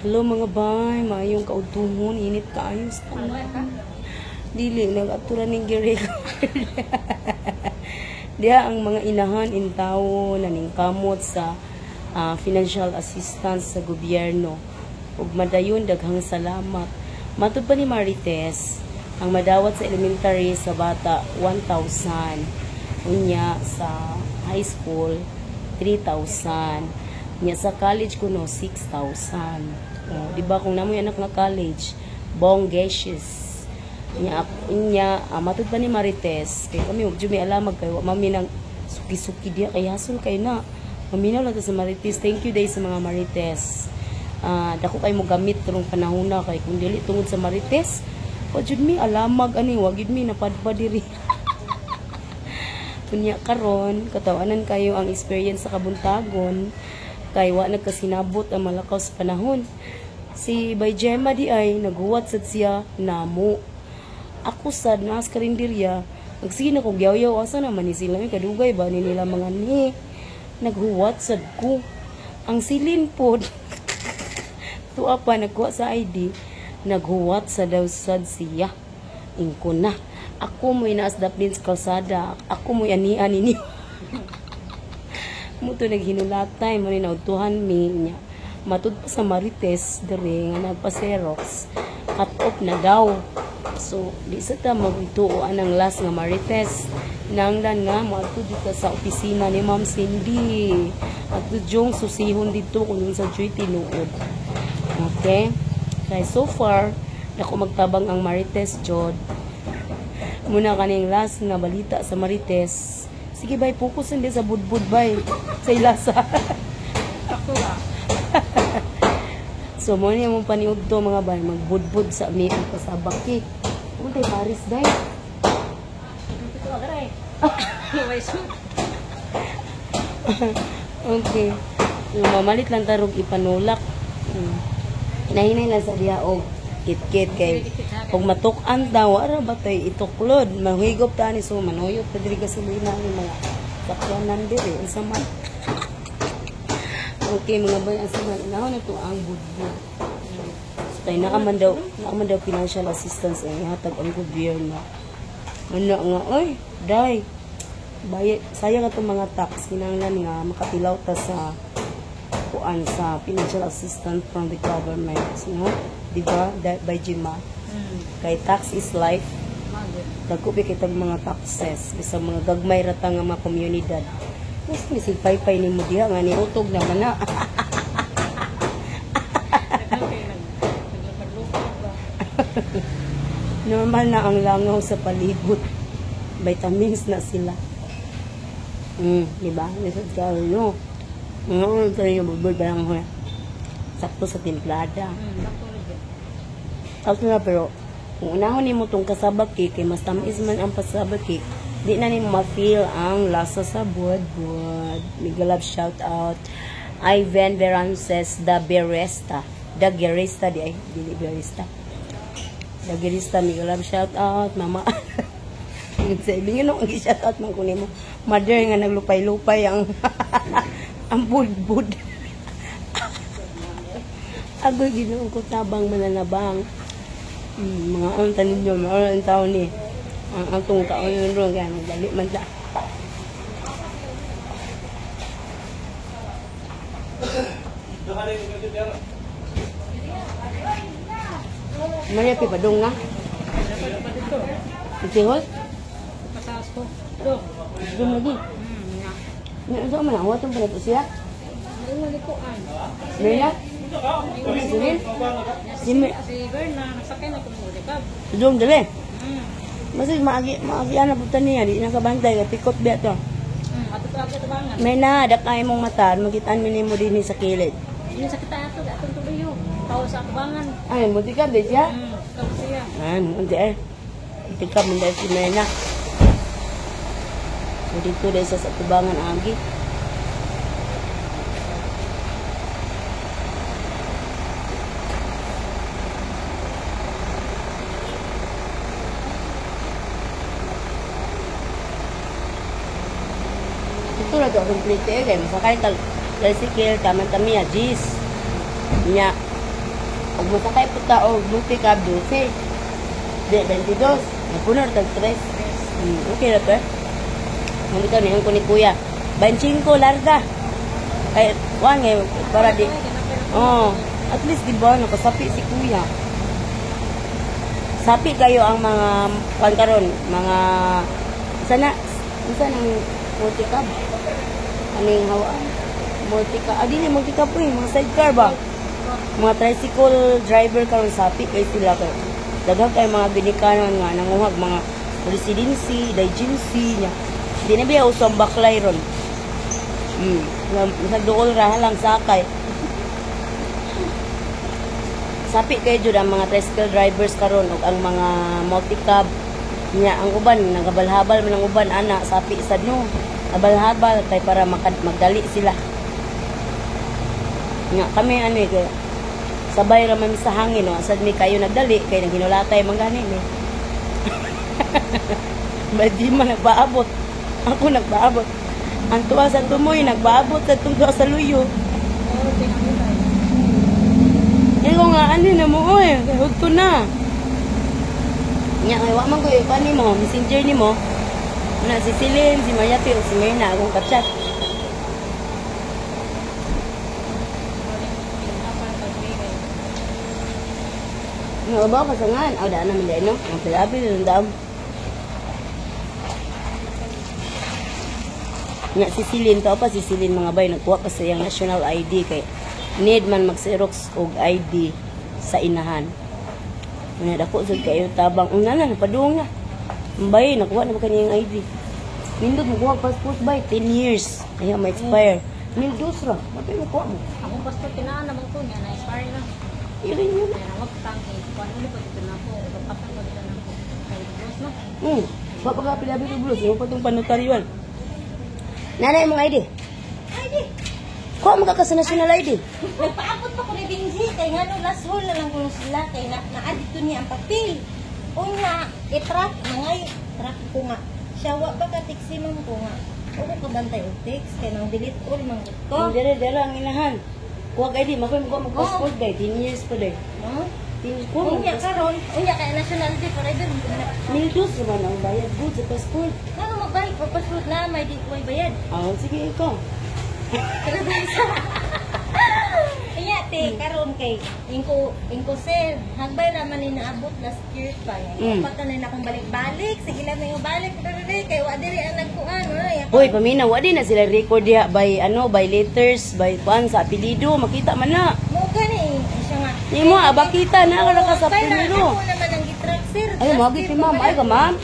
Hello mga bay, maayong kaudtuhon, init kaayo sa tanan. Dili nag-aturan ning gi-record. Diha ang mga inahan intawo naningkamot sa financial assistance sa gobyerno. Ug madayon, daghang salamat. Matud pa ni Marites, ang madawat sa elementary sa bata 1,000. Unya sa high school 3,000. Nya sa college kuno 6,000. Oh, di ba kung namoy anak nga college, bonggeshes. Nya nya matud pa ni Marites kay kami ug may alamag kay wa mami nang suki-suki diha kay hasol kay na. Maminaw lang ta sa Marites. Thank you day sa mga Marites. Dako kay mo gamit karong panahona kay kung dili tungod sa Marites, wa jud mi alamag ani, wa jud mi napadpad diri. Unya karon, katawanan kayo ang experience sa kabuntagon kay wa nagkasinabot ang malakaw sa panahon. Si Bay Gemma di ay naghuwat sad siya namo. Ako sad naas karinderya, nagsige na kog yaw-yaw, asa naman ni sila, may kadugay ba ni nila mga ni. Naghuwat sad ko. Ang silin pod tuwa pa nagkuha sa ID, naghuwat sa daw sad siya. Ingko na. Ako mo'y naas daplin sa kalsada. Ako mo'y anian ninyo. Mo to naghinulatay mo ni naudtuhan mi niya. Matud pa sa Marites diri nga nagpa-Xerox, cut off na daw. So, di sa ta magtuo anang last nga Marites. Nanglan nga moadto dito ka sa opisina ni Ma'am Cindy. Adto jong susihon dito kung sa joy tinuod. Okay? Kay so far, dako magtabang ang Marites jod. Muna kaning last nga balita sa Marites. Sige bay, focus hindi sa budbud bay. Sa ilasa. Ako ba? So mo niya mong paniudto mga bay, magbudbud sa mi ang kasabaki. Untay Paris day. Ito agray. May suit. Okay. So, mamalit lang tarog ipanulak. Hinahinay lang sa diha og kit-kit kay kung matuk-an ta wara ba tay ituklod, mahigop ta ni, so manuyot pa diri gasolina ni mga sakyanan diri, unsa man. Okay mga bay, asa man unahon na to ang budbud. So kay naa man daw financial assistance ang ihatag ang gobyerno. Ano nga oy, day. Bayad sayang atong mga tax, kinahanglan nga makatilaw ta sa kuan, sa financial assistance from the government, no? Di ba? By Jima. Kay tax is life. Magod. Dagko pa kitag mga taxes bisag mga gagmay ra ta nga mga komunidad. Mas misig paypay nimo diha nga niutog naman na. Daghan kay naglupad-lupad ba. Normal na ang langaw sa palibot. Vitamins na sila. Di ba? Lisod ka, no? Tayo yung bubod pa lang. Sakto sa timplada. Sakto rin yun. Sakto na, pero kung unahon nimo tong cassava cake, kay mas tamis man ang cassava cake, di na nimo ma-feel ang lasa sa budbud. Mega love shout out. Ivan Verances, the Beresta. The Gerista, di ay, dili Beresta. The Gerista, mega love shout out, mama. Sa ibig no, ang shout out man ko nimo. Mother nga naglupay-lupay ang budbud. Agoy Ginoo ko, tabang mananabang. Mga ang tanin nyo, mga ang tao ni. Ang atong kaon yun ron, kaya magdali man ta. Maria, pipadong nga. Dapat pa dito. Itihol? Pataas ko. Do. Dong lagi. Nga. Nga, ano man, ang watong pala to siya? Ay, malikuan. Mela? Silin? Si Si Berna, nagsakay na kung di ba? Dong, dali. Hmm. Basta maagi, maagi na punta niya, di na kabantay, pikot biya to. Ato to ato tabangan. May na, dakay mong mata, magitan mi nimo dinhi sa kilid. Ini sakit ato, atong tuloy. Tawo sa atubangan. Ay, muti ka, di siya? Tawo siya. Ay, muti eh. Muti ka, muti si Mena. So, dito dahil sa tubangan, agi. Ito na ito, complete eh. Kaya masakay tal tricycle, taman tami, Gis. Nya, Ug mosakay po ta og multicab, 12. Di, 22. Napuno tag 3. Okay ra to eh. Mao bitaw niingon ko ni kuya. 25 larga. Ay, kuan ngay para di. Oh, at least di ba nakasapi si kuya. Sapi kayo ang mga kuan karon, mga sana unsa nang multicab? Aning hawaan? Multicab. Ah, di na multicab po eh, mga sidecar ba? Mga tricycle driver karon, sapi kay sila kay daghang kay mga ginikanan nga nanguhag mga residency, digency nya. Di na biya uso ang baklay ron. Sa duol ra lang sakay. Sapi kayo jud ang mga tricycle drivers karon ug ang mga multicab nya. Ang uban nagabalhabal man ang uban ana, sapi sad no, habalhabal kay para magdali sila. Nya kami ano eh, kay sabay ra man mi sa hangin no, asad mi kayo nagdali kay naghinulatay man gani mi. Ba di man nagpaabot. Ako nagpaabot. Ang tuwa sa tumoy nagpaabot sa tuwa sa luyo. Ko nga ano na mo oy, hugto na. Nya kay wa man ko ikuan nimo, messenger nimo. Na si Celine, si Mariate o si Myrna akong ka-chat. Nga ba kasangan? Aw daan naman dai no. Ang pilabi ng dam. Nga si Celine to pa si Celine, mga bay, nagkuha pa sa iyang national ID kay need man mag-xerox og ID sa inahan. Nga dako sad kayo tabang. Una na napadung na. Bay, nakuha na ba kaniyang ID? Nindot mo kuha passport bay, 10 years. Ay, ma-expire. Nindot ra. Mapay mo kuha mo. Ako basta tinaan naman ko niya, na-expire na. I-renew na. Kaya wag tang eh, kuan ulit pa dito na ako, pagpatan ko dito na ako. Kay Diyos no. Wa pa ka pilabi ko bros, imo pa tong panotaryon. Nanay mong ID. ID. Kuha mo ka sa national ID. Nagpaabot pa ko ni Benji kay ngano last hole na lang ko sila kay na naa dito niya ang papel. Unya, i-track mga track ko nga. Siya wa pa ka taxi man ko nga. Ako kabantay og text kay nang delete all man gud ko. Ko. Dere dere ang inahan. Kuha ka ID, makoy mo kuha mag passport day, 10 years pa day. No? 10 years ko. Unya karon, unya kay national ID forever. Nindot ra man ang bayad good sa passport. Ngano magbalik pa passport na may di may bayad. Ah, sige ikaw. Unya te karon kay ingko ingko sir, hagbay ra man ni naabot last year pa. Pa na akong balik-balik, sige lang may balik diri kay wa diri ang nagkuan, oy. Hoy, pamina, wa di na sila record diha by ano, by letters, by kuan sa apelyido, makita man na. Mo gani siya nga. Nimo abakita na ka ka sa Hagbay na, apelyido. ako naman ang gitrack sir. Ay, Last magi year si pa ma'am. man. Ay ka, ma'am.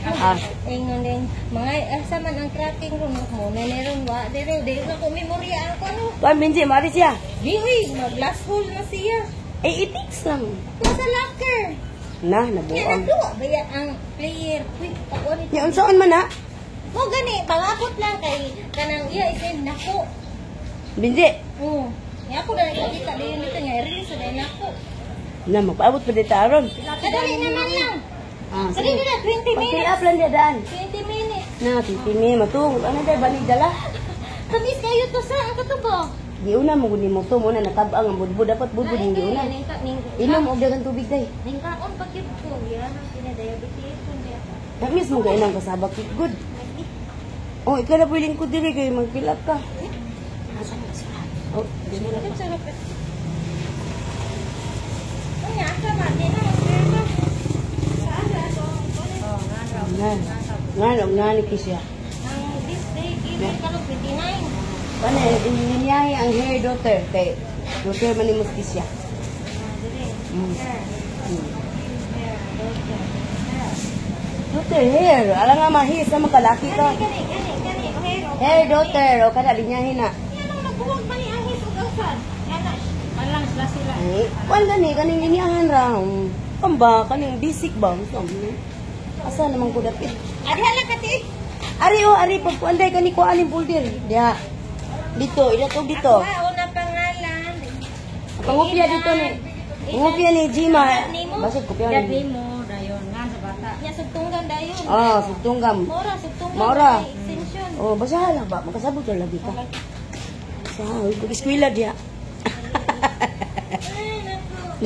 Ah, Ingon din, mga asa man ang tracking ron mo na meron wa diri di ko memorya ako ano. Kuan Benji, mari siya. Di uy, mag last hole na siya. Eh, i-text lang. Nasa locker. Na, Nya nabuang. nagduwa ba yan ang player? Uy, ako ni Nya unsaon man na? Mo gani, pangabot lang kay kanang iya isend nako. Benji, Oo. Nya ako na nakita dayon dito nga i-release na nako. Na magpaabot pa dito aron. Kadali naman lang. Ah, Kadali na 20 Pag-fill minutes. up lang diya daan. 20 minutes. Na, titimi matungog. Ano dahil banig dala? Tamis kayo to sa ang katubo. Giuna mo gud nimo to mo na natabang ang budbud, dapat budbud ning giuna. Inom og daghang tubig day. Ning kaon pa gyud ko. Yan ang kinadiabetes ko niya. Tamis mo kay nang kasaba kit good. Oh, ikaw na pwedeng ko diri kay mag-fill up ka. Asa na sila? Oh, di mo na. Sarap. Unya asa ba di na mag-serve. Saan ra to? Oh, nga raw. Nga. Nga og nga ni siya. Ang this day given karon 29. Ano, ininyahe ang hair daughter kay daughter man ni mo siya. Ah, dire. Hair. Hair, daughter. Hair. Daughter hair, ala nga mahis sa makalaki ka. Gani, gani, gani, gani. Hair, oh. Hair daughter, o kada linyahe na. Yan ang nagbuwag pa ni ang his ug ang sad. Yan na. Palang sila sila. Ay, kuan gani kaning linyahan ra. Pamba kaning basic ba? Unsa man? Asa naman ko dapit? Adi hala ka ti. Ari oh, ari pag kuan day kani kuan ning folder. Diha. Dito, idatog dito. Ako una pangalan. Pangupya dito ni. Pangupya ni Jima. Basig kopya Dad ni. mo dayon nga sa bata. Nya sugtunggan dayon. Ah, sugtunggam. Mora sugtunggan. Maura. May extension. Oh, basahan lang ba? Makasabot ra lagi ka. Sa, eskwela diha. Ay, naku.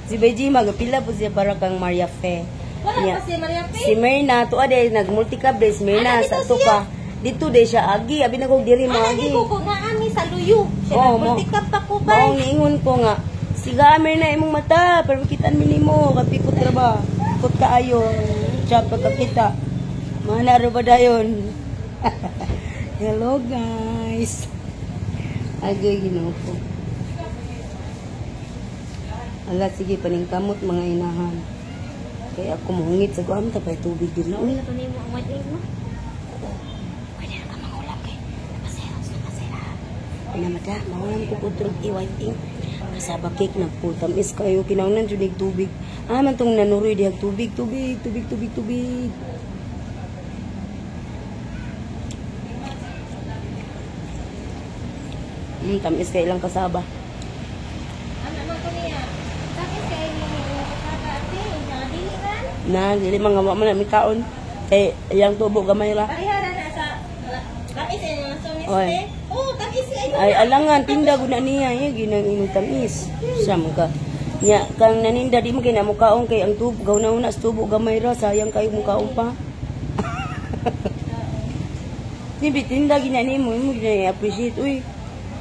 Si Bay Jima gapila po siya para kang Maria Fe. Wala Nya, pa si Maria Fe. Si Myrna tuwa day nagmulticab day si Myrna Ana, sa dito ato siya. pa. Dito day siya agi, abi na kog diri Ana maagi. di ko ko nga ami sa luyo. Siya Oo, nagmultikap pa ko Mao bay. niingon ko nga, siga Myrna imong mata pero kitan mi nimo kapikot ra ba. Pikot kaayo. Siya pagkakita. Mana ra ba dayon? Hello, guys. Agay, Ginoo ko. Ala, sige, paningkamot, mga inahan. Kaya ako mohungit sa guam ta pay tubig diri. Uy, Ito na yung white ink mo. Pwede na ka mangulam kay napaseros napasera. Pinamata, mangulam ko putrog i-white ink. Kasaba cake nagputamis kayo kinahanglan jud nig tubig. Ah, man tong nanuroy dihag tubig, tubig, tubig, tubig, tubig. Tamis kay ilang kasaba. Ana man ko niya. Tapos kay mo kasaba ate, nga dili man. Na, dili mga wa man na mikaon. Kay iyang tubo gamay ra. Parehara na sa tamis ay mga sonis Oy. te. Oh, tamis ay. Ay, alangan tinda gud na niya eh ginang imong tamis. Sa man ka. Nya kang naninda di mo kay namukaon kay ang tubo gaw na una sa tubo gamay ra, sayang kayo mukaon pa. Di tinda gina nimo, imo gina appreciate, uy.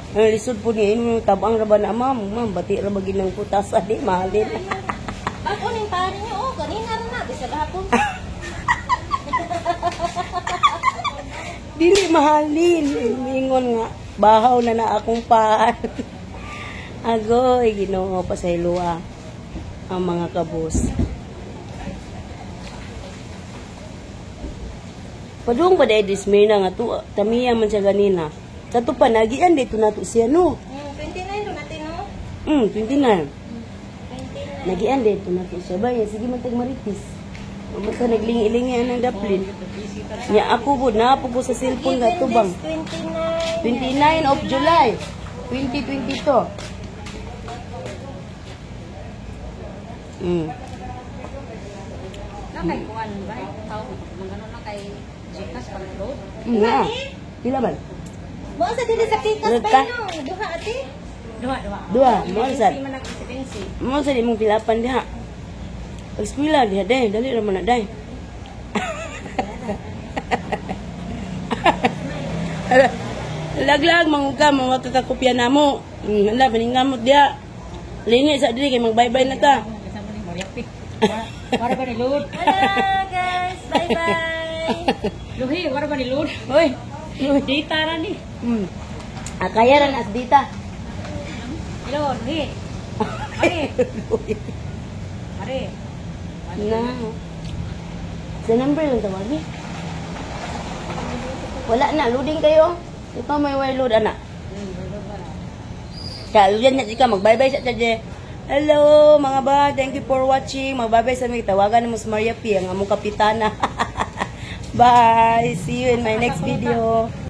Ang lisod po niya imo tabang ra ba na, ma'am, ma'am bati ra ba ginang putasa di mahalin. Bago ning pare niyo, oh, kanina ra na bisag hapon. Dili mahalin. Ingon nga bahaw na na akong paan. Agoy, Ginoo, pasayloa ang mga kabos. Padung ba dahil dismay na nga to, tamiya man siya ganina. Sa to pa, nagian dito na to siya, no? 29 do natin no. 29. 29. Nagian dito na to siya. Ba, sige man tag maritis. Basta naglingi-lingi ang daplin. Nya ako po, naapo ko sa cellphone nga tubang. 29. 29 of July 2022. Na kay kuan ba? Tao mangano na kay Gcash pang load. Nga. Pila man? Mo sa dili sa pikas Load pa ka? no. Duha ate. Duha, duha. Duha, mo sad. Emergency man ang residency. Mo sa di mong pilapan diha. Pag eskwela diha day, dali ra man na day. Laglag manguka mga kakakopya na mo. Ala paningamot diha. Lingi sa diri kay magbaybay na ta. Kasama ni Maria P. Wara ba ni load? Hello guys, bye bye. Luhi, wara ba ni load? Hoy. Data ra ni. Akaya ra na as dita. Hello, Luhi. Mare. Mare. Na. Sa number lang tawag ni. Wala na, loading kayo. Ikaw may wire load, ana. Ka, loading na ikaw, mag-bye-bye sa tsaje. Hello, mga ba. Thank you for watching. Mag-bye-bye sa mga tawagan mo si Maria P, ang among kapitana. Bye. See you in my next video.